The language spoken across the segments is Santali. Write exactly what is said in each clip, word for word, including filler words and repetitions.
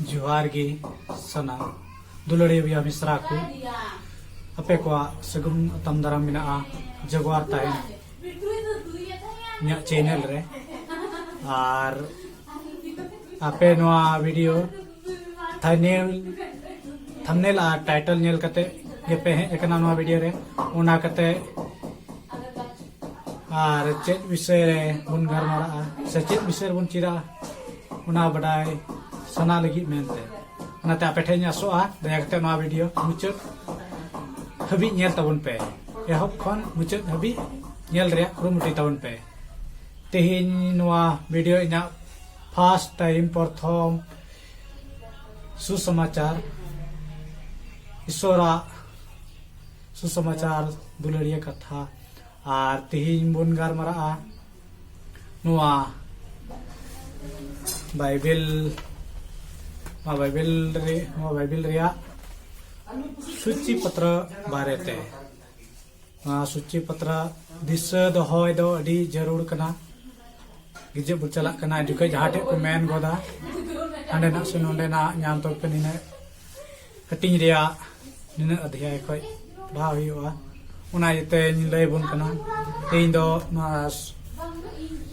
ᱡᱚᱦᱟᱨ ᱜᱮ ᱥᱟᱱᱟᱢ ᱫᱩᱞᱟᱹᱲᱤᱭᱟᱹ ᱵᱚᱭᱦᱟ ᱢᱤᱥᱨᱟ ᱠᱚ, ᱟᱯᱮ ᱠᱚᱣᱟᱜ ᱥᱟᱹᱜᱩᱱ ᱟᱛᱟᱝ ᱫᱟᱨᱟᱢ ᱢᱮᱱᱟᱜᱼᱟ᱾ ᱡᱚᱜᱣᱟᱨ ᱛᱟᱦᱮᱱ ᱤᱧᱟᱹᱜ ᱪᱮᱱᱮᱞ ᱨᱮ᱾ ᱟᱨ ᱟᱯᱮ ᱱᱚᱣᱟ ᱵᱷᱤᱰᱤᱭᱳ ᱛᱷᱟᱢᱵᱽᱱᱮᱞ, ᱛᱷᱟᱢᱵᱽᱱᱮᱞ ᱟᱨ ᱴᱟᱭᱴᱮᱞ ᱧᱮᱞ ᱠᱟᱛᱮ ᱜᱮᱯᱮ ᱦᱮᱡ ᱟᱠᱟᱱᱟ ᱱᱚᱣᱟ ᱵᱷᱤᱰᱤᱭᱳ ᱨᱮ᱾ ᱚᱱᱟ ᱠᱟᱛᱮ ᱟᱨ ᱪᱮᱫ ᱵᱤᱥᱚᱭ ᱨᱮ ᱵᱚᱱ ᱜᱟᱞᱢᱟᱨᱟᱜᱼᱟ ᱥᱮ ᱪᱮᱫ ᱵᱤᱥᱚᱭ ᱨᱮᱵᱚᱱ ᱪᱮᱫᱟ, ᱚᱱᱟ ᱵᱟᱰᱟᱭ ᱥᱟᱱᱟ ᱞᱟᱹᱜᱤᱫ ᱢᱮᱱᱛᱮ᱾ ᱚᱱᱟᱛᱮ ᱟᱯᱮ ᱴᱷᱮᱱ ᱤᱧ ᱟᱥᱚᱜᱼᱟ, ᱫᱟᱭᱟ ᱠᱟᱛᱮ ᱱᱚᱣᱟ ᱵᱷᱤᱰᱤᱭᱳ ᱢᱩᱪᱟᱹᱫ ᱦᱟᱹᱵᱤᱡ ᱧᱮᱞ ᱛᱟᱵᱚᱱ ᱯᱮ᱾ ᱮᱦᱚᱵ ᱠᱷᱚᱱ ᱢᱩᱪᱟᱹᱫ ᱦᱟᱹᱵᱤᱡ ᱧᱮᱞ ᱨᱮᱭᱟᱜ ᱠᱩᱨᱩᱢᱩᱴᱩᱭ ᱛᱟᱵᱚᱱ ᱯᱮ᱾ ᱛᱮᱦᱮᱧ ᱱᱚᱣᱟ ᱵᱷᱤᱰᱤᱭᱳ ᱤᱧᱟᱹᱜ ᱯᱷᱟᱥᱴ ᱴᱟᱭᱤᱢ, ᱯᱨᱚᱛᱷᱚᱢ ᱥᱩᱥᱚᱢᱟᱪᱟᱨ, ᱤᱥᱚᱨᱟᱜ ᱥᱩᱥᱚᱢᱟᱪᱟᱨ, ᱫᱩᱞᱟᱹᱲᱤᱭᱟᱹ ᱠᱟᱛᱷᱟ᱾ ᱟᱨ ᱛᱮᱦᱮᱧ ᱵᱚᱱ ᱜᱟᱞᱢᱟᱨᱟᱜᱼᱟ ᱱᱚᱣᱟ ᱵᱟᱭᱵᱮᱞ, ᱱᱚᱣᱟ ᱵᱟᱭᱵᱮᱞ ᱨᱮ, ᱱᱚᱣᱟ ᱵᱟᱭᱵᱮᱞ ᱨᱮᱭᱟᱜ ᱥᱩᱪᱤ ᱯᱚᱛᱨᱚ ᱵᱟᱨᱮᱛᱮ᱾ ᱱᱚᱣᱟ ᱥᱩᱪᱤ ᱯᱚᱛᱨᱚ ᱫᱤᱥᱟᱹ ᱫᱚᱦᱚᱭ ᱫᱚ ᱟᱹᱰᱤ ᱡᱟᱹᱨᱩᱲ ᱠᱟᱱᱟ᱾ ᱜᱤᱨᱡᱟᱹ ᱵᱚᱱ ᱪᱟᱞᱟᱜ ᱠᱟᱱᱟ, ᱡᱚᱠᱷᱚᱱ ᱡᱟᱦᱟᱸ ᱴᱷᱮᱱ ᱠᱚ ᱢᱮᱱ ᱜᱚᱫᱟ, ᱦᱟᱸᱰᱮᱱᱟᱜ ᱥᱮ ᱱᱚᱸᱰᱮᱱᱟᱜ ᱧᱟᱢ ᱛᱚᱵᱮ ᱱᱤᱱᱟᱹᱜ ᱦᱟᱹᱴᱤᱧ ᱨᱮᱭᱟᱜ ᱱᱤᱱᱟᱹᱜ ᱚᱫᱷᱭᱟᱭ ᱠᱷᱚᱱ ᱯᱟᱲᱦᱟᱣ ᱦᱩᱭᱩᱜᱼᱟ᱾ ᱚᱱᱟ ᱤᱭᱟᱹᱛᱮᱧ ᱞᱟᱹᱭ ᱟᱵᱚᱱ ᱠᱟᱱᱟ᱾ ᱛᱮᱦᱮᱧ ᱫᱚ ᱱᱚᱣᱟ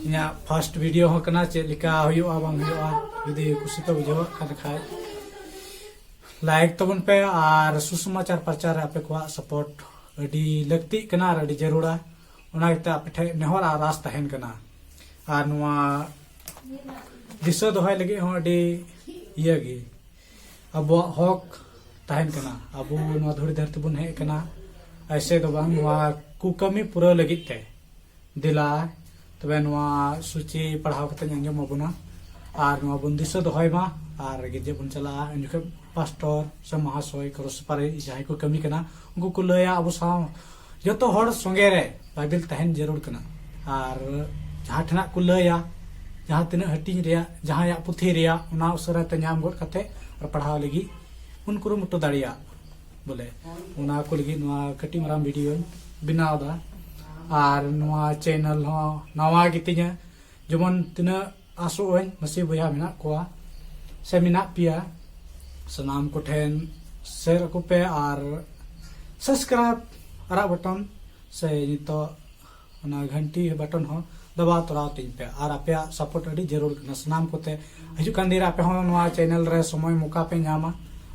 ᱤᱧᱟᱹᱜ ᱯᱷᱟᱥᱴ ᱵᱷᱤᱰᱤᱭᱳ ᱦᱚᱸ ᱠᱟᱱᱟ᱾ ᱪᱮᱫ ᱞᱮᱠᱟ ᱦᱩᱭᱩᱜᱼᱟ ᱵᱟᱝ ᱦᱩᱭᱩᱜᱼᱟ, ᱡᱩᱫᱤ ᱠᱩᱥᱤ ᱯᱮ ᱵᱩᱡᱷᱟᱹᱣᱟᱜ ᱠᱟᱱ ᱠᱷᱟᱡ, ᱞᱟᱭᱤᱠ ᱛᱟᱵᱚᱱ ᱯᱮ᱾ ᱟᱨ ᱥᱩᱥᱚᱢᱟᱪᱟᱨ ᱯᱨᱚᱪᱟᱨ ᱨᱮ ᱟᱯᱮ ᱠᱚᱣᱟᱜ ᱥᱟᱯᱳᱨᱴ ᱟᱹᱰᱤ ᱞᱟᱹᱠᱛᱤᱜ ᱠᱟᱱᱟ ᱟᱨ ᱟᱹᱰᱤ ᱡᱟᱹᱨᱩᱲᱟ᱾ ᱚᱱᱟ ᱤᱭᱟᱹᱛᱮ ᱟᱯᱮ ᱴᱷᱮᱱ ᱱᱮᱦᱚᱨ ᱟᱨ ᱟᱥ ᱛᱟᱦᱮᱱ ᱠᱟᱱᱟ᱾ ᱟᱨ ᱱᱚᱣᱟ ᱫᱤᱥᱟᱹ ᱫᱚᱦᱚᱭ ᱞᱟᱹᱜᱤᱫ ᱦᱚᱸ ᱟᱹᱰᱤ ᱤᱭᱟᱹ ᱜᱮ ᱟᱵᱚᱣᱟᱜ ᱦᱚᱠ ᱛᱟᱦᱮᱱ ᱠᱟᱱᱟ᱾ ᱟᱵᱚ ᱱᱚᱣᱟ ᱫᱷᱩᱲᱤ ᱫᱷᱟᱹᱨᱛᱤ ᱵᱚᱱ ᱦᱮᱡ ᱟᱠᱟᱱᱟ ᱟᱭᱥᱮ ᱫᱚ ᱵᱟᱝ, ᱱᱚᱣᱟ ᱠᱩᱠᱟᱹᱢᱤ ᱯᱩᱨᱟᱹᱣ ᱞᱟᱹᱜᱤᱫ ᱛᱮ᱾ ᱫᱮᱞᱟ ᱛᱚᱵᱮ ᱱᱚᱣᱟ ᱥᱩᱪᱤ ᱯᱟᱲᱦᱟᱣ ᱠᱟᱛᱮᱧ ᱟᱸᱡᱚᱢ ᱟᱵᱚᱱᱟ ᱟᱨ ᱱᱚᱣᱟ ᱵᱚᱱ ᱫᱤᱥᱟᱹ ᱫᱚᱦᱚᱭ ᱢᱟ᱾ ᱟᱨ ᱜᱤᱨᱡᱟᱹ ᱵᱚᱱ ᱪᱟᱞᱟᱜᱼᱟ, ᱩᱱ ᱡᱚᱠᱷᱚᱱ ᱯᱟᱥᱴᱚᱨ ᱥᱮ ᱢᱟᱦᱟᱥᱚᱭ, ᱠᱨᱚᱥ ᱥᱩᱯᱟᱨᱤ ᱡᱟᱦᱟᱸᱭ ᱠᱚ ᱠᱟᱹᱢᱤ ᱠᱟᱱᱟ, ᱩᱱᱠᱩ ᱠᱚ ᱞᱟᱹᱭᱟ ᱟᱵᱚ ᱥᱟᱶ ᱡᱚᱛᱚ ᱦᱚᱲ ᱥᱚᱸᱜᱮ ᱨᱮ ᱵᱟᱭᱵᱮᱞ ᱛᱟᱦᱮᱱ ᱡᱟᱹᱨᱩᱲ ᱠᱟᱱᱟ᱾ ᱟᱨ ᱡᱟᱦᱟᱸ ᱴᱷᱮᱱᱟᱜ ᱠᱚ ᱞᱟᱹᱭᱟ, ᱡᱟᱦᱟᱸ ᱛᱤᱱᱟᱹᱜ ᱦᱟᱹᱴᱤᱧ ᱨᱮᱭᱟᱜ, ᱡᱟᱦᱟᱸᱭᱟᱜ ᱯᱩᱛᱷᱤ ᱨᱮᱭᱟᱜ, ᱚᱱᱟ ᱩᱥᱟᱹᱨᱟ ᱛᱮ ᱧᱟᱢ ᱜᱚᱫ ᱠᱟᱛᱮ ᱟᱨ ᱯᱟᱲᱦᱟᱣ ᱞᱟᱹᱜᱤᱫ ᱵᱚᱱ ᱠᱩᱨᱩᱢᱩᱴᱩ ᱫᱟᱲᱮᱭᱟᱜ᱾ ᱵᱚᱞᱮ ᱚᱱᱟ ᱠᱚ ᱞᱟᱹᱜᱤᱫ ᱱᱚᱣᱟ ᱠᱟᱹᱴᱤᱡ ᱢᱟᱨᱟᱝ ᱵᱷᱤᱰᱤᱭᱳᱧ ᱵᱮᱱᱟᱣ ᱮᱫᱟ᱾ ᱟᱨ ᱱᱚᱣᱟ ᱪᱮᱱᱮᱞ ᱦᱚᱸ ᱱᱟᱣᱟ ᱜᱮᱛᱤᱧᱟ, ᱡᱮᱢᱚᱱ ᱛᱤᱱᱟᱹᱜ ᱟᱥᱚᱜ ᱟᱹᱧ ᱢᱟᱹᱥᱤ ᱵᱚᱭᱦᱟ ᱢᱮᱱᱟᱜ ᱠᱚᱣᱟ, ᱥᱮ ᱢᱮᱱᱟᱜ ᱯᱮᱭᱟ, ᱥᱟᱱᱟᱢ ᱠᱚᱴᱷᱮᱱ share ᱟᱠᱚ ᱯᱮ ᱟᱨ subscribe ᱟᱨᱟᱜ button ᱥᱮ ᱱᱤᱛᱚᱜ ᱚᱱᱟ ᱜᱷᱟᱱᱴᱤ button ᱦᱚᱸ ᱫᱟᱵᱟᱣ ᱛᱚᱨᱟᱣ ᱛᱤᱧ ᱯᱮ᱾ ᱟᱨ ᱟᱯᱮᱭᱟᱜ support ᱟᱹᱰᱤ ᱡᱟᱹᱨᱩᱲ ᱠᱟᱱᱟ ᱥᱟᱱᱟᱢ ᱠᱚᱛᱮ᱾ ᱦᱤᱡᱩᱜ ᱠᱟᱱ ᱫᱤᱱ ᱨᱮ ᱟᱯᱮ ᱦᱚᱸ ᱱᱚᱣᱟ channel ᱨᱮ ᱥᱚᱢᱚᱭ ᱢᱚᱠᱟ ᱯᱮ ᱧᱟᱢᱟ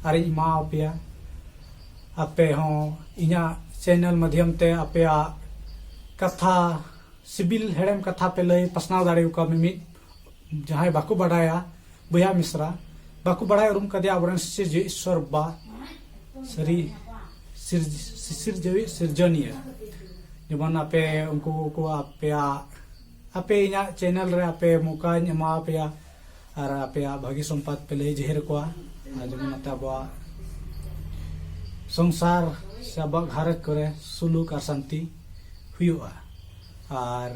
ᱟᱨᱤᱧ ᱮᱢᱟᱣ ᱯᱮᱭᱟ᱾ ᱟᱯᱮ ᱦᱚᱸ ᱤᱧᱟᱹᱜ channel ᱢᱟᱫᱽᱫᱷᱚᱢ ᱛᱮ ᱟᱯᱮᱭᱟᱜ ᱠᱟᱛᱷᱟ, ᱥᱤᱵᱤᱞ ᱦᱮᱲᱮᱢ ᱠᱟᱛᱷᱟ ᱯᱮ ᱞᱟᱹᱭ ᱯᱟᱥᱱᱟᱣ ᱫᱟᱲᱮᱭᱟᱠᱚᱣᱟ᱾ ᱢᱤᱢᱤᱫ ᱡᱟᱦᱟᱸᱭ ᱵᱟᱠᱚ ᱵᱟᱰᱟᱭᱟ, ᱵᱚᱭᱦᱟ ᱢᱤᱥᱨᱟ ᱵᱟᱠᱚ ᱵᱟᱲᱟᱭ ᱩᱨᱩᱢ ᱠᱟᱫᱮᱭᱟ ᱟᱵᱚᱨᱮᱱ ᱥᱤᱥᱤᱨᱡᱟᱹᱣᱤᱡ ᱤᱥᱥᱚᱨ ᱵᱟ, ᱥᱟᱹᱨᱤ ᱥᱤᱨ-, ᱥᱤᱥᱤᱨᱡᱟᱹᱣᱤᱡ ᱥᱤᱨᱡᱚᱱᱤᱭᱟᱹ᱾ ᱡᱮᱢᱚᱱ ᱟᱯᱮ ᱩᱱᱠᱩ ᱠᱚ ᱟᱯᱮᱭᱟᱜ, ᱟᱯᱮ ᱤᱧᱟᱹᱜ channel ᱨᱮ ᱟᱯᱮ ᱢᱚᱠᱟᱧ ᱮᱢᱟ ᱯᱮᱭᱟ ᱟᱨ ᱟᱯᱮᱭᱟᱜ ᱵᱷᱟᱹᱜᱤ ᱥᱚᱢᱯᱟᱫ ᱯᱮ ᱞᱟᱹᱭ ᱡᱮᱦᱮᱨ ᱠᱚᱣᱟ, ᱟᱨ ᱡᱮᱢᱚᱱ ᱟᱯᱮ ᱟᱵᱚᱣᱟᱜ ᱥᱚᱝᱥᱟᱨ ᱥᱮ ᱟᱵᱚᱣᱟᱜ ᱜᱷᱟᱨᱚᱸᱡᱽ ᱠᱚᱨᱮ ᱥᱩᱞᱩᱠ ᱟᱨ ᱥᱟᱱᱛᱤ ᱦᱩᱭᱩᱜᱼᱟ᱾ ᱟᱨ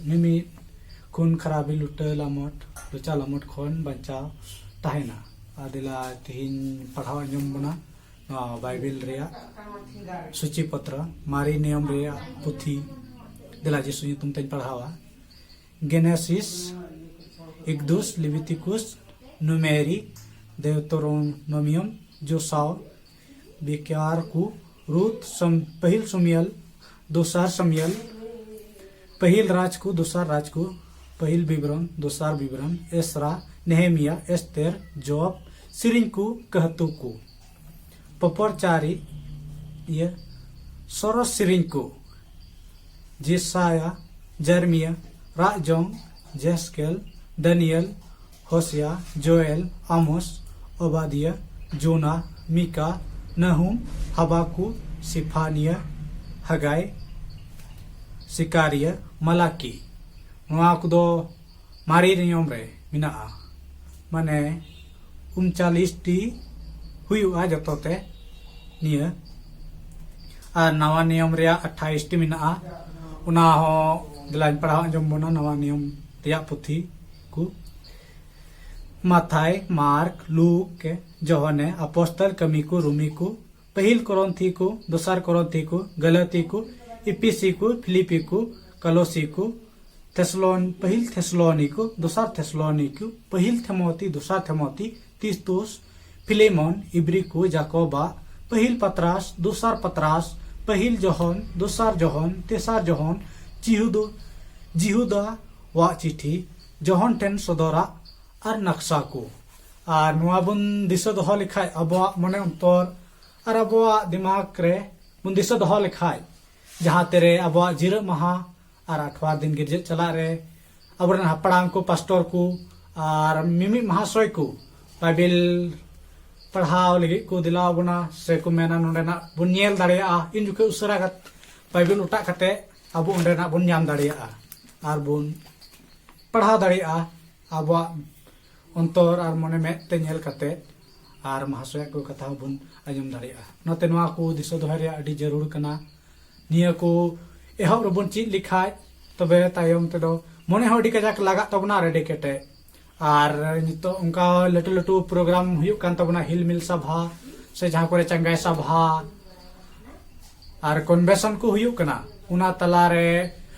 ᱢᱤᱢᱤᱫ ᱠᱷᱩᱱ ᱠᱷᱟᱨᱟᱵᱤ ᱞᱩᱴᱟᱹ ᱞᱟᱢᱚᱴ, ᱞᱚᱪᱟ ᱞᱟᱢᱚᱴ ᱠᱷᱚᱱ ᱵᱟᱧᱪᱟᱣ ᱛᱟᱦᱮᱱᱟ᱾ ᱟᱨ ᱫᱮᱞᱟ ᱛᱮᱦᱮᱧ ᱯᱟᱲᱦᱟᱣ ᱟᱸᱡᱚᱢ ᱵᱚᱱᱟ ᱱᱚᱣᱟ ᱵᱟᱭᱵᱮᱞ ᱨᱮᱭᱟᱜ ᱥᱩᱪᱤ ᱯᱚᱛᱨᱚ, ᱢᱟᱨᱮ ᱱᱤᱭᱚᱢ ᱨᱮᱭᱟᱜ ᱯᱩᱛᱷᱤ᱾ ᱫᱮᱞᱟ ᱡᱤᱥᱩ ᱧᱩᱛᱩᱢ ᱛᱮᱧ ᱯᱟᱲᱦᱟᱣᱟ᱾ ᱜᱮᱱᱮᱥᱤᱥ, ᱮᱠᱫᱩᱥ, ᱞᱤᱵᱤᱛᱤᱠᱩᱥ, ᱱᱩᱢᱮᱨᱤ, ᱫᱮᱣᱛᱚᱨᱚᱱᱚᱢᱤᱭᱚᱢ, ᱡᱳᱥᱟᱣ, ᱵᱮᱠᱟᱨ ᱠᱚ, ᱨᱩᱛ, ᱥᱚᱢ-, ᱯᱟᱹᱦᱤᱞ ᱥᱚᱢᱩᱭᱮᱞ, ᱫᱚᱥᱟᱨ ᱥᱚᱢᱩᱭᱮᱞ, ᱯᱟᱹᱦᱤᱞ ᱨᱟᱡᱽ ᱠᱚ, ᱫᱚᱥᱟᱨ ᱨᱟᱡᱽ ᱠᱚ, ᱯᱟᱹᱦᱤᱞ ᱵᱤᱵᱚᱨᱚᱱ, ᱫᱚᱥᱟᱨ ᱵᱤᱵᱚᱨᱚᱱ, ᱮᱥᱨᱟ, ᱱᱮᱦᱮᱢᱤᱭᱟ, ᱮᱥᱛᱮᱨ, ᱡᱚᱵ, ᱥᱮᱨᱮᱧ ᱠᱚ, ᱠᱟᱹᱦᱛᱩ ᱠᱚ, ᱯᱚᱯᱚᱨ ᱪᱟᱨᱤ, ᱤᱭᱟᱹ, ᱥᱚᱨᱚᱥ ᱥᱮᱨᱮᱧ ᱠᱚ, ᱡᱮᱥᱟᱭᱟ, ᱡᱟᱨᱢᱤᱭᱟ, ᱨᱟᱜ ᱡᱚᱝ, ᱡᱮᱥᱠᱮᱞ, ᱫᱟᱱᱤᱭᱮᱞ, ᱦᱳᱥᱮᱭᱟ, ᱡᱳᱭᱮᱞ, ᱟᱢᱳᱥ, ᱳᱵᱟᱫᱤᱭᱟ, ᱡᱳᱱᱟ, ᱢᱤᱠᱟ, ᱱᱟᱦᱩᱢ, ᱦᱟᱵᱟᱠᱩ, ᱥᱤᱯᱷᱟᱱᱤᱭᱟ, ᱦᱟᱜᱟᱭ, ᱥᱤᱠᱟᱨᱤᱭᱟ, ᱢᱟᱞᱟᱠᱤ᱾ ᱱᱚᱣᱟ ᱠᱚᱫᱚ ᱢᱟᱨᱮ ᱱᱤᱭᱚᱢ ᱨᱮ ᱢᱮᱱᱟᱜᱼᱟ᱾ ᱢᱟᱱᱮ ᱩᱱᱪᱟᱞᱤᱥ ᱴᱤ ᱦᱩᱭᱩᱜᱼᱟ ᱡᱚᱛᱚ ᱛᱮ ᱱᱤᱭᱟᱹ᱾ ᱟᱨ ᱱᱟᱣᱟ ᱱᱤᱭᱚᱢ ᱨᱮᱭᱟᱜ ᱟᱴᱷᱟᱭᱤᱥ ᱴᱤ ᱢᱮᱱᱟᱜᱼᱟ᱾ ᱚᱱᱟ ᱦᱚᱸ ᱫᱮᱞᱟᱧ ᱯᱟᱲᱦᱟᱣ ᱟᱸᱡᱚᱢ ᱵᱚᱱᱟ ᱱᱟᱣᱟ ᱱᱤᱭᱚᱢ ᱨᱮᱭᱟᱜ ᱯᱩᱛᱷᱤ ᱠᱚ᱾ ᱢᱟᱛᱷᱟᱭ, ᱢᱟᱨᱠ, ᱞᱩᱠ, ᱡᱚᱦᱚᱱᱮ, ᱟᱯᱚᱥᱛᱚᱞ, ᱠᱟᱹᱢᱤ ᱠᱚ, ᱨᱩᱢᱤ ᱠᱚ, ᱯᱟᱹᱦᱤᱞ ᱠᱚᱨᱚᱱᱛᱷᱤ ᱠᱚ, ᱫᱚᱥᱟᱨ ᱠᱚᱨᱚᱱᱛᱷᱤ ᱠᱚ, ᱜᱟᱞᱟᱛᱤ ᱠᱚ, ᱤᱯᱤᱥᱤ ᱠᱚ, ᱯᱷᱤᱞᱤᱯᱤ ᱠᱚ, ᱠᱟᱞᱚᱥᱤ ᱠᱚ, ᱛᱷᱮᱥᱞᱚᱱ-, ᱯᱟᱹᱦᱤᱞ ᱛᱷᱮᱥᱞᱚᱱᱤ ᱠᱚ, ᱫᱚᱥᱟᱨ ᱛᱷᱮᱥᱞᱚᱱᱤ ᱠᱚ, ᱯᱟᱹᱦᱤᱞ ᱛᱷᱮᱢᱚᱛᱤ, ᱫᱚᱥᱟᱨ ᱛᱷᱮᱢᱚᱛᱤ, ᱛᱤᱛᱩᱥ, ᱯᱷᱤᱞᱮᱢᱚᱱ, ᱤᱵᱨᱤ ᱠᱚ ᱡᱟᱠᱚᱵᱟᱜ ᱯᱟᱹᱦᱤᱞ ᱯᱟᱛᱨᱟᱥ, ᱫᱚᱥᱟᱨ ᱯᱟᱛᱨᱟᱥ, ᱯᱟᱹᱦᱤᱞ ᱡᱚᱦᱚᱱ, ᱫᱚᱥᱟᱨ ᱡᱚᱦᱚᱱ, ᱛᱮᱥᱟᱨ ᱡᱚᱦᱚᱱ, ᱡᱤᱦᱩᱫᱩ, ᱡᱤᱦᱩᱫᱟ ᱣᱟᱜ ᱪᱤᱴᱷᱤ, ᱡᱚᱦᱚᱱ ᱴᱷᱮᱱ ᱥᱚᱫᱚᱨᱟᱜ ᱟᱨ ᱱᱟᱠᱥᱟ ᱠᱚ᱾ ᱟᱨ ᱱᱚᱣᱟ ᱵᱚᱱ ᱫᱤᱥᱟᱹ ᱫᱚᱦᱚ ᱞᱮᱠᱷᱟᱡ ᱟᱵᱚᱣᱟᱜ ᱢᱚᱱᱮ ᱚᱱᱛᱚᱨ ᱟᱨ ᱟᱵᱚᱣᱟᱜ ᱫᱤᱢᱟᱜᱽ ᱨᱮ ᱵᱚᱱ ᱫᱤᱥᱟᱹ ᱫᱚᱦᱚ ᱞᱮᱠᱷᱟᱡ, ᱡᱟᱦᱟᱸ ᱛᱮᱨᱮ ᱟᱵᱚᱣᱟᱜ ᱡᱤᱨᱟᱹᱜ ᱢᱟᱦᱟ ᱟᱨ ᱟᱴᱷᱣᱟᱨ ᱫᱤᱱ ᱜᱤᱨᱡᱟᱹ ᱪᱟᱞᱟᱜ ᱨᱮ ᱟᱵᱚᱨᱮᱱ ᱦᱟᱯᱲᱟᱢ ᱠᱚ, ᱯᱟᱥᱴᱚᱨ ᱠᱚ ᱟᱨ ᱢᱤᱢᱤᱫ ᱢᱟᱦᱟᱥᱚᱭ ᱠᱚ ᱵᱟᱭᱵᱮᱞ ᱯᱟᱲᱦᱟᱣ ᱞᱟᱹᱜᱤᱫ ᱠᱚ ᱫᱮᱞᱟ ᱟᱵᱚᱱᱟ, ᱥᱮ ᱠᱚ ᱢᱮᱱᱟ ᱱᱚᱸᱰᱮᱱᱟᱜ ᱵᱚᱱ ᱧᱮᱞ ᱫᱟᱲᱮᱭᱟᱜᱼᱟ᱾ ᱤᱱ ᱡᱚᱠᱷᱚᱱ ᱩᱥᱟᱹᱨᱟ ᱠᱟᱛᱮ ᱵᱟᱭᱵᱮᱞ ᱚᱴᱟᱜ ᱠᱟᱛᱮ ᱟᱵᱚ ᱚᱸᱰᱮᱱᱟᱜ ᱵᱚᱱ ᱧᱟᱢ ᱫᱟᱲᱮᱭᱟᱜᱼᱟ ᱟᱨ ᱵᱚᱱ ᱯᱟᱲᱦᱟᱣ ᱫᱟᱲᱮᱭᱟᱜᱼᱟ ᱟᱵᱚᱣᱟᱜ ᱚᱱᱛᱚᱨ ᱟᱨ ᱢᱚᱱᱮ ᱢᱮᱫ ᱛᱮ ᱧᱮᱞ ᱠᱟᱛᱮ, ᱟᱨ ᱢᱟᱦᱟᱥᱚᱭᱟᱜ ᱠᱚ ᱠᱟᱛᱷᱟ ᱦᱚᱸᱵᱚᱱ ᱟᱸᱡᱚᱢ ᱫᱟᱲᱮᱭᱟᱜᱼᱟ᱾ ᱚᱱᱟᱛᱮ ᱱᱚᱣᱟ ᱠᱚ ᱫᱤᱥᱟᱹ ᱫᱚᱦᱚᱭ ᱨᱮᱭᱟᱜ ᱟᱹᱰᱤ ᱡᱟᱹᱨᱩᱲ ᱠᱟᱱᱟ᱾ ᱱᱤᱭᱟᱹ ᱠᱚ ᱮᱦᱚᱵ ᱨᱮᱵᱚᱱ ᱪᱮᱫ ᱞᱮᱠᱷᱟᱡ ᱛᱚᱵᱮ ᱛᱟᱭᱚᱢ ᱛᱮᱫᱚ ᱢᱚᱱᱮ ᱦᱚᱸ ᱟᱹᱰᱤ ᱠᱟᱡᱟᱠ ᱞᱟᱜᱟᱜ ᱛᱟᱵᱚᱱᱟ ᱟᱨ ᱟᱹᱰᱤ ᱠᱮᱴᱮᱡ᱾ ᱟᱨ ᱱᱤᱛᱚᱜ ᱚᱱᱠᱟ ᱞᱟᱹᱴᱩ ᱞᱟᱹᱴᱩ ᱯᱨᱳᱜᱨᱟᱢ ᱦᱩᱭᱩᱜ ᱠᱟᱱ ᱛᱟᱵᱚᱱᱟ, ᱦᱤᱞ ᱢᱤᱞ ᱥᱟᱵᱷᱟ ᱥᱮ ᱡᱟᱦᱟᱸ ᱠᱚᱨᱮ ᱪᱟᱸᱜᱟᱭ ᱥᱟᱵᱷᱟ ᱟᱨ ᱠᱚᱱᱵᱷᱮᱱᱥᱚᱱ ᱠᱚ ᱦᱩᱭᱩᱜ ᱠᱟᱱᱟ, ᱚᱱᱟ ᱛᱟᱞᱟᱨᱮ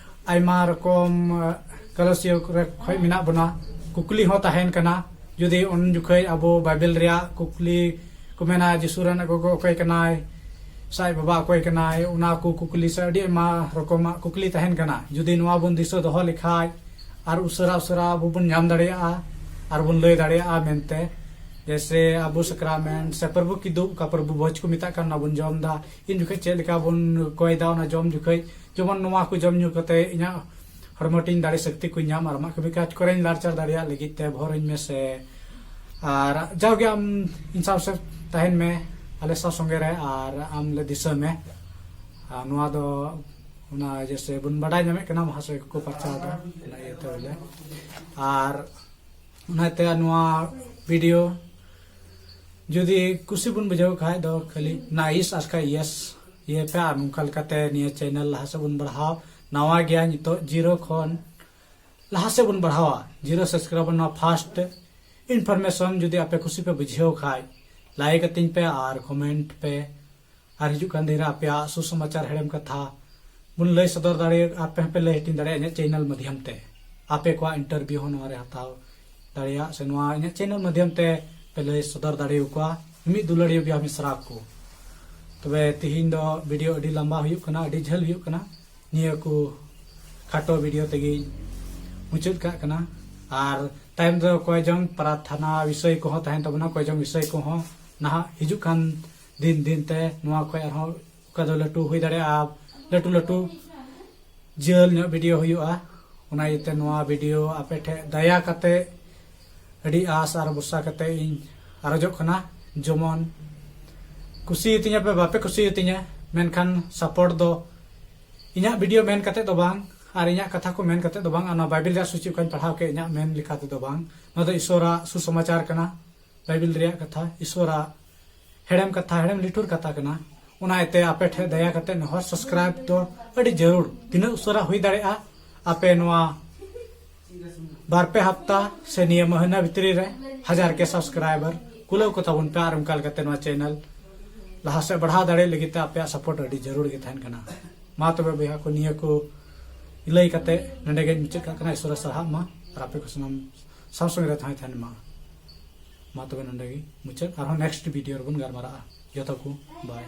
ᱟᱭᱢᱟ ᱨᱚᱠᱚᱢ, ᱟᱸ, ᱠᱟᱞᱚᱥᱤᱭᱚ ᱠᱚᱨᱮ ᱠᱷᱚᱡ ᱢᱮᱱᱟᱜ ᱵᱚᱱᱟ, ᱠᱩᱠᱞᱤ ᱦᱚᱸ ᱛᱟᱦᱮᱱ ᱠᱟᱱᱟ᱾ ᱡᱩᱫᱤ ᱩᱱ ᱡᱚᱠᱷᱚᱡ ᱟᱵᱚ ᱵᱟᱭᱵᱮᱞ ᱨᱮᱭᱟᱜ ᱠᱩᱠᱞᱤ ᱠᱚ ᱢᱮᱱᱟ, ᱡᱤᱥᱩ ᱨᱮᱱ ᱜᱚᱜᱚ ᱚᱠᱚᱭ ᱠᱟᱱᱟᱭ, ᱥᱮ ᱟᱡ ᱵᱟᱵᱟ ᱚᱠᱚᱭ ᱠᱟᱱᱟᱭ, ᱚᱱᱟ ᱠᱚ ᱠᱩᱠᱞᱤ ᱥᱮ ᱟᱹᱰᱤ ᱟᱭᱢᱟ ᱨᱚᱠᱚᱢᱟᱜ ᱠᱩᱠᱞᱤ ᱛᱟᱦᱮᱱ ᱠᱟᱱᱟ᱾ ᱡᱩᱫᱤ ᱱᱚᱣᱟ ᱵᱚᱱ ᱫᱤᱥᱟᱹ ᱫᱚᱦᱚ ᱞᱮᱠᱷᱟᱡ ᱟᱨ ᱩᱥᱟᱹᱨᱟ ᱩᱥᱟᱹᱨᱟ ᱟᱵᱚ ᱵᱚᱱ ᱧᱟᱢ ᱫᱟᱲᱮᱭᱟᱜᱼᱟ ᱟᱨ ᱵᱚᱱ ᱞᱟᱹᱭ ᱫᱟᱲᱮᱭᱟᱜᱼᱟ ᱢᱮᱱᱛᱮ, ᱡᱮᱭᱥᱮ ᱟᱵᱚ ᱥᱟᱠᱨᱟᱢᱮᱱᱴ ᱥᱮ ᱯᱨᱚᱵᱷᱩ ᱠᱤᱫᱩᱵ, ᱚᱠᱟ ᱯᱨᱚᱵᱷᱩ ᱵᱷᱚᱡᱽ ᱠᱚ ᱢᱮᱛᱟᱜ ᱠᱟᱱ, ᱚᱱᱟ ᱵᱚᱱ ᱡᱚᱢ ᱮᱫᱟ, ᱤᱱ ᱡᱚᱠᱷᱚᱡ ᱪᱮᱫ ᱞᱮᱠᱟ ᱵᱚᱱ ᱠᱚᱭ ᱮᱫᱟ ᱚᱱᱟ ᱡᱚᱢ ᱡᱚᱠᱷᱚᱡ, ᱡᱮᱢᱚᱱ ᱱᱚᱣᱟ ᱠᱚ ᱡᱚᱢ ᱧᱩ ᱠᱟᱛᱮ ᱤᱧᱟᱹᱜ ᱦᱚᱲᱢᱚ ᱴᱤᱧ ᱫᱟᱲᱮ ᱥᱚᱠᱛᱤ ᱠᱚᱧ ᱧᱟᱢ ᱟᱨ ᱟᱢᱟᱜ ᱠᱟᱹᱢᱤ ᱠᱟᱡᱽ ᱠᱚᱨᱮᱧ ᱞᱟᱲᱪᱟᱲ ᱫᱟᱲᱮᱭᱟᱜ ᱞᱟᱹᱜᱤᱫ ᱛᱮ ᱵᱷᱚᱨᱟᱹᱧ ᱢᱮ ᱥᱮ᱾ ᱟᱨ ᱡᱟᱣᱜᱮ ᱟᱢ ᱤᱧ ᱥᱟᱶ ᱥᱮ ᱛᱟᱦᱮᱱ ᱢᱮ, ᱟᱞᱮ ᱥᱟᱶ ᱥᱚᱸᱜᱮ ᱨᱮ, ᱟᱨ ᱟᱢ ᱞᱮ ᱫᱤᱥᱟᱹ ᱢᱮ᱾ ᱟᱨ ᱱᱚᱣᱟ ᱫᱚ ᱚᱱᱟ ᱡᱮᱭᱥᱮ ᱵᱚᱱ ᱵᱟᱰᱟᱭ ᱧᱟᱢᱮᱫ ᱠᱟᱱᱟ ᱢᱟᱦᱟᱥᱚᱭ ᱠᱚᱠᱚ ᱯᱟᱨᱪᱟᱣ ᱮᱫᱟ, ᱚᱱᱟ ᱤᱭᱟᱹᱛᱮ ᱵᱚᱞᱮ᱾ ᱟᱨ ᱚᱱᱟᱛᱮ ᱱᱚᱣᱟ ᱵᱷᱤᱰᱤᱭᱳ ᱡᱩᱫᱤ ᱠᱩᱥᱤ ᱵᱚᱱ ᱵᱩᱡᱷᱟᱹᱣ ᱠᱷᱟᱡ ᱫᱚ ᱠᱷᱟᱹᱞᱤ ᱱᱟᱭᱤᱥ ᱟᱨ ᱠᱷᱟᱡ ᱭᱮᱥ ᱤᱭᱟᱹ ᱯᱮ, ᱟᱨ ᱱᱚᱝᱠᱟ ᱞᱮᱠᱟᱛᱮ ᱱᱤᱭᱟᱹ ᱪᱮᱱᱮᱞ ᱞᱟᱦᱟ ᱥᱮᱫ ᱵᱚᱱ ᱵᱟᱲᱦᱟᱣ᱾ ᱱᱟᱣᱟ ᱜᱮᱭᱟ ᱱᱤᱛᱚᱜ, ᱡᱤᱨᱳ ᱠᱷᱚᱱ ᱞᱟᱦᱟ ᱥᱮᱫ ᱵᱚᱱ ᱵᱟᱲᱦᱟᱣᱟ᱾ ᱡᱤᱨᱳ ᱥᱟᱵᱥᱠᱨᱟᱭᱵᱟᱨ ᱱᱚᱣᱟ ᱯᱷᱟᱥᱴ ᱤᱱᱯᱷᱚᱨᱢᱮᱥᱚᱱ ᱡᱩᱫᱤ ᱟᱯᱮ ᱠᱩᱥᱤ ᱯᱮ ᱵᱩᱡᱷᱟᱹᱣ ᱠᱷᱟᱡ, ᱞᱟᱭᱤᱠ ᱟᱹᱛᱤᱧ ᱯᱮ ᱟᱨ ᱠᱚᱢᱮᱱᱴ ᱯᱮ᱾ ᱟᱨ ᱦᱤᱡᱩᱜ ᱠᱟᱱ ᱫᱤᱱ ᱨᱮ ᱟᱯᱮᱭᱟᱜ ᱥᱩᱥᱚᱢᱟᱪᱟᱨ ᱦᱮᱲᱮᱢ ᱠᱟᱛᱷᱟ ᱵᱚᱱ ᱞᱟᱹᱭ ᱥᱚᱫᱚᱨ ᱫᱟᱲᱮᱭᱟᱜᱼᱟ, ᱟᱯᱮ ᱦᱚᱸᱯᱮ ᱞᱟᱹᱭ ᱦᱟᱹᱴᱤᱧ ᱫᱟᱲᱮᱭᱟᱜᱼᱟ ᱤᱧᱟᱹᱜ ᱪᱮᱱᱮᱞ ᱢᱟᱫᱽᱫᱷᱚᱢ ᱛᱮ᱾ ᱟᱯᱮ ᱠᱚᱣᱟᱜ ᱤᱱᱴᱟᱨᱵᱷᱤᱭᱩ ᱦᱚᱸ ᱱᱚᱣᱟ ᱨᱮ ᱦᱟᱛᱟᱣ ᱫᱟᱲᱮᱭᱟᱜ, ᱥᱮ ᱱᱚᱣᱟ ᱤᱧᱟᱹᱜ ᱪᱮᱱᱮᱞ ᱢᱟᱫᱽᱫᱷᱚᱢ ᱛᱮ ᱞᱟᱹᱭ ᱥᱚᱫᱚᱨ ᱫᱟᱲᱮ ᱟᱠᱚᱣᱟ ᱢᱤᱫ ᱫᱩᱞᱟᱹᱲᱤᱭᱟᱹ ᱵᱚᱭᱦᱟ ᱢᱤᱥᱨᱟ ᱠᱚ᱾ ᱛᱚᱵᱮ ᱛᱤᱦᱤᱧ ᱫᱚ ᱵᱷᱤᱰᱤᱭᱳ ᱟᱹᱰᱤ ᱞᱟᱢᱵᱟ ᱦᱩᱭᱩᱜ ᱠᱟᱱᱟ, ᱟᱹᱰᱤ ᱡᱷᱟᱹᱞ ᱦᱩᱭᱩᱜ ᱠᱟᱱᱟ᱾ ᱱᱤᱭᱟᱹ ᱠᱚ ᱠᱷᱟᱴᱚ ᱵᱷᱤᱰᱤᱭᱳ ᱛᱮᱜᱮᱧ ᱢᱩᱪᱟᱹᱫ ᱠᱟᱜ ᱠᱟᱱᱟ᱾ ᱟᱨ ᱛᱟᱭᱚᱢ ᱫᱚ ᱠᱚᱭᱡᱚᱝ ᱯᱨᱟᱨᱛᱷᱟᱱᱟ ᱵᱤᱥᱚᱭ ᱠᱚᱦᱚᱸ ᱛᱟᱦᱮᱱ ᱛᱟᱵᱚᱱᱟ, ᱠᱚᱭᱡᱚᱝ ᱵᱤᱥᱚᱭ ᱠᱚᱦᱚᱸ ᱱᱟᱦᱟᱜ ᱦᱤᱡᱩᱜ ᱠᱟᱱ ᱫᱤᱱ ᱫᱤᱱ ᱛᱮ ᱱᱚᱣᱟ ᱠᱷᱚᱡ ᱟᱨᱦᱚᱸ ᱚᱠᱟ ᱫᱚ ᱞᱟᱹᱴᱩ ᱦᱩᱭ ᱫᱟᱲᱮᱭᱟᱜᱼᱟ, ᱞᱟᱹᱴᱩ ᱞᱟᱹᱴᱩ ᱡᱷᱟᱹᱞ ᱧᱚᱜ ᱵᱷᱤᱰᱤᱭᱳ ᱦᱩᱭᱩᱜᱼᱟ᱾ ᱚᱱᱟ ᱤᱭᱟᱹᱛᱮ ᱱᱚᱣᱟ ᱵᱷᱤᱰᱤᱭᱳ ᱟᱯᱮ ᱴᱷᱮᱡ ᱫᱟᱭᱟ ᱠᱟᱛᱮ ᱟᱹᱰᱤ ᱟᱥ ᱟᱨ ᱵᱷᱚᱨᱥᱟ ᱠᱟᱛᱮ ᱤᱧ ᱟᱨᱚᱡᱚᱜ ᱠᱟᱱᱟ, ᱡᱮᱢᱚᱱ ᱠᱩᱥᱤᱭᱟᱛᱤᱧᱟ ᱯᱮ ᱵᱟᱯᱮ ᱠᱩᱥᱤᱭᱟᱛᱤᱧᱟ, ᱢᱮᱱᱠᱷᱟᱱ ᱥᱟᱯᱳᱨᱴ ᱫᱚ ᱤᱧᱟᱹᱜ ᱵᱷᱤᱰᱤᱭᱳ ᱢᱮᱱ ᱠᱟᱛᱮ ᱫᱚ ᱵᱟᱝ ᱟᱨ ᱤᱧᱟᱹᱜ ᱠᱟᱛᱷᱟ ᱠᱚ ᱢᱮᱱ ᱠᱟᱛᱮ ᱫᱚ ᱵᱟᱝ, ᱚᱱᱟ ᱵᱟᱭᱵᱮᱞ ᱨᱮᱭᱟᱜ ᱥᱩᱪᱤ ᱚᱠᱟᱧ ᱯᱟᱲᱦᱟᱣ ᱠᱮᱫ ᱤᱧᱟᱹᱜ ᱢᱮᱱ ᱞᱮᱠᱟ ᱛᱮᱫᱚ ᱵᱟᱝ, ᱱᱚᱣᱟ ᱫᱚ ᱤᱥᱚᱨᱟᱜ ᱥᱩᱥᱚᱢᱟᱪᱟᱨ ᱠᱟᱱᱟ᱾ ᱵᱟᱭᱵᱮᱞ ᱨᱮᱭᱟᱜ ᱠᱟᱛᱷᱟ, ᱤᱥᱚᱨᱟᱜ ᱦᱮᱲᱮᱢ ᱠᱟᱛᱷᱟ, ᱦᱮᱲᱮᱢ ᱞᱤᱴᱷᱩᱨ ᱠᱟᱛᱷᱟ ᱠᱟᱱᱟ᱾ ᱚᱱᱟ ᱤᱭᱟᱹᱛᱮ ᱟᱯᱮ ᱴᱷᱮᱡ ᱫᱟᱭᱟ ᱠᱟᱛᱮ ᱱᱮᱦᱚᱨ, ᱥᱟᱵᱥᱠᱨᱟᱭᱤᱵ ᱫᱚ ᱟᱹᱰᱤ ᱡᱟᱹᱨᱩᱲ᱾ ᱛᱤᱱᱟᱹᱜ ᱩᱥᱟᱹᱨᱟ ᱦᱩᱭ ᱫᱟᱲᱮᱭᱟᱜᱼᱟ, ᱟᱯᱮ ᱱᱚᱣᱟ ᱵᱟᱨ ᱯᱮ ᱦᱟᱯᱛᱟ ᱥᱮ ᱱᱤᱭᱟᱹ ᱢᱟᱹᱦᱱᱟᱹ ᱵᱷᱤᱛᱨᱤ ᱨᱮ ᱦᱟᱡᱟᱨ ᱠᱮ ᱥᱟᱵᱥᱠᱨᱟᱭᱵᱟᱨ ᱠᱩᱞᱟᱹᱣ ᱠᱚ ᱛᱟᱵᱚᱱ ᱯᱮ, ᱟᱨ ᱚᱱᱠᱟ ᱞᱮᱠᱟᱛᱮ ᱱᱚᱣᱟ ᱪᱮᱱᱮᱞ ᱞᱟᱦᱟ ᱥᱮᱫ ᱵᱟᱲᱦᱟᱣ ᱫᱟᱲᱮ ᱞᱟᱹᱜᱤᱫ ᱛᱮ ᱟᱯᱮᱭᱟᱜ ᱥᱟᱯᱳᱨᱴ ᱟᱹᱰᱤ ᱡᱟᱹᱨᱩᱲ ᱜᱮ ᱛᱟᱦᱮᱱ ᱠᱟᱱᱟ᱾ ᱢᱟ ᱛᱚᱵᱮ ᱵᱚᱭᱦᱟ ᱠᱚ, ᱱᱤᱭᱟᱹ ᱠᱚ ᱞᱟᱹᱭ ᱠᱟᱛᱮ ᱱᱚᱰᱮ ᱜᱮᱧ ᱢᱩᱪᱟᱹᱫ ᱠᱟᱜ ᱠᱟᱱᱟ᱾ ᱤᱥᱚᱨᱮ ᱥᱟᱨᱦᱟᱜ ᱢᱟ ᱟᱨ ᱟᱯᱮ ᱠᱚ ᱥᱟᱱᱟᱢ ᱥᱟᱶ ᱥᱚᱸᱜᱮ ᱨᱮ ᱛᱟᱦᱮᱸ ᱛᱟᱦᱮᱱ ᱢᱟ᱾ ᱢᱟ ᱛᱚᱵᱮ ᱱᱚᱰᱮ ᱜᱮ ᱢᱩᱪᱟᱹᱫ, ᱟᱨᱦᱚᱸ ᱱᱮᱠᱥᱴ ᱵᱷᱤᱰᱤᱭᱳ ᱨᱮᱵᱚᱱ ᱜᱟᱞᱢᱟᱨᱟᱜᱼᱟ᱾ ᱡᱚᱛᱚ ᱠᱚ ᱵᱟᱭ᱾